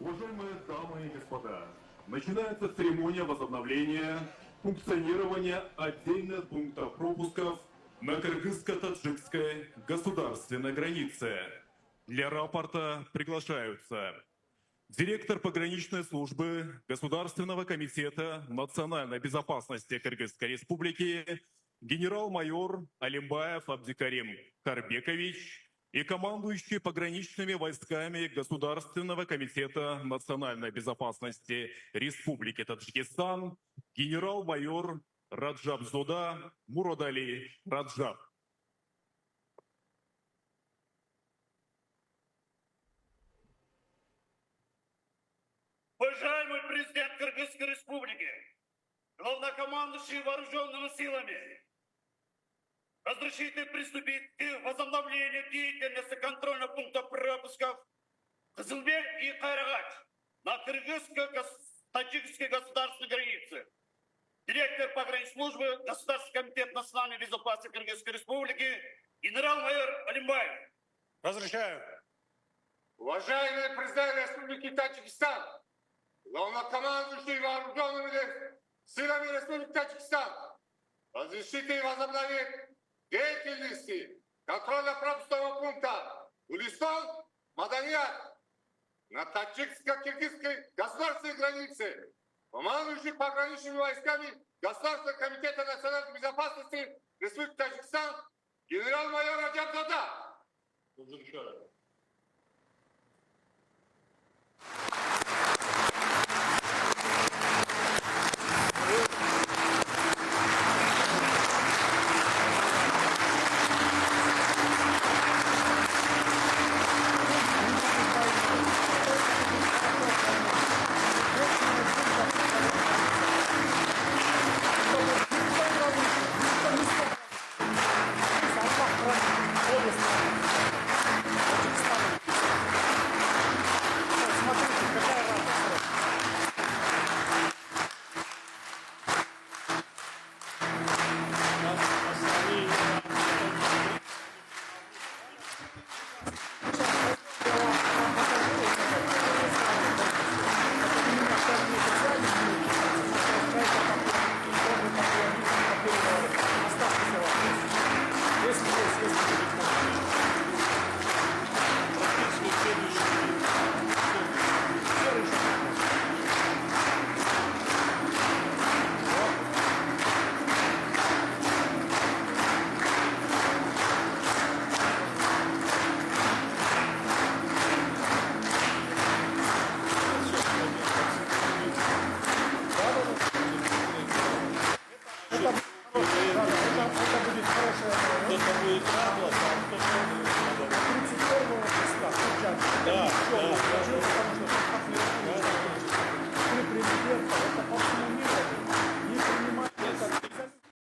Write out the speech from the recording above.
Уважаемые дамы и господа, начинается церемония возобновления функционирования отдельных пунктов пропусков на кыргызско-таджикской государственной границе. Для рапорта приглашаются директор пограничной службы Государственного комитета национальной безопасности Кыргызской Республики генерал-майор Алимбаев Абдикарим Карбекович и командующий пограничными войсками Государственного комитета национальной безопасности Республики Таджикистан генерал-майор Раджабзода Муродали Раджаб. Уважаемый президент Кыргызской Республики, главнокомандующий вооруженными силами, разрешите приступить к возобновлению деятельности контрольного пункта пропусков Кызылбел и Кайрагач на кыргызско-таджикской государственной границе. Директор погранслужбы Государственного комитета национальной безопасности Кыргызской Республики генерал-майор Алимбаев. Разрешаю. Уважаемый президент Республики Таджикистан, главнокомандующий вооруженными силами Республики Таджикистан, разрешите возобновить деятельности контрольно-пропускного пункта Гулистон, Маданият на таджикско-киргизской государственной границе, командующий пограничными войсками Государственного комитета национальной безопасности Республики Таджикистан генерал-майор Раджабзода. Разрешаю. Смотрите, какая радость. Я вам покажу, это здание полностью. Это у меня каждый месяц Оставшийся вопрос. Если есть, если будет помощь. Практически следующий. Следующий вопрос. Вот. Да. Это, да, это будет хорошая новость. Это будет Да,